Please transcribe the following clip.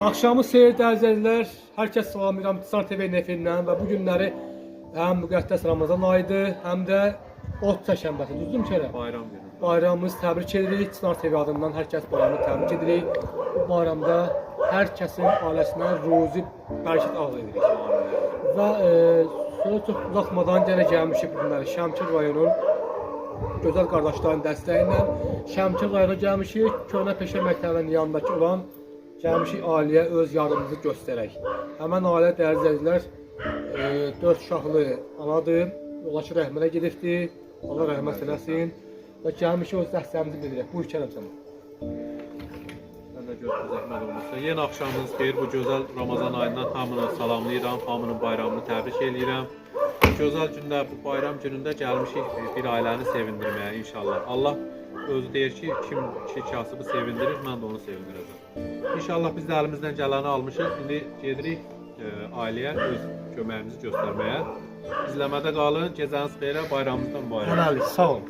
Axşamı seyir dəyərli izləyicilər, hər kəs salamlayıram Çınar TV efirindən və bu günləri həm müqəddəs Ramazan ayıdır, həm də ot çərşənbəsi, düzdürmü Kərəm? Bayram günü. Bayramımızı təbrik edirik. Çınar TV adından hər kəs bayramı təbrik edirik. Bu bayramda hər kəsin ailəsinə ruzi bərəkət arzu edirik. Və sözü çox uzatmadan yenə gəlmişik bu günləri Şəmkir rayonunun gözəl qardaşların dəstəyi ilə Şəmkir rayonuna gəlmişik. Köhnə Peşə məktəbinin yanındakı olan gəlmişik ailəyə öz yardımımızı göstərək. Həmən ailə dəyərli izləyicilər, 4 uşaqlı anadır. Yoldaşı rəhmətə gedibdi. Allah rəhmət eləsin. Və gəlmişik öz dəstəyimizi bildirək. Buyur Kərəm sənə. Sən də görürsən zəhmət olmasa. Yenə axşamınız xeyir. Bu gözəl Ramazan ayından hamını salamlayıram, hamının bayramını təbrik eləyirəm. Bu gözəl gündə, bu bayram günündə gəlmişik bir ailəni sevindirməyə inşallah. Allah özü deyir ki, kim ki kasıbı sevindirir, mən də onu sevindirəcəm. İnşallah biz də əlimizdən gələni almışıq. İndi gedirik ailəyə öz köməyimizi göstərməyə. İzləmədə qalın. Gecəniz xeyrə, bayramınızdan mübarək. Hələlik, sağ olun.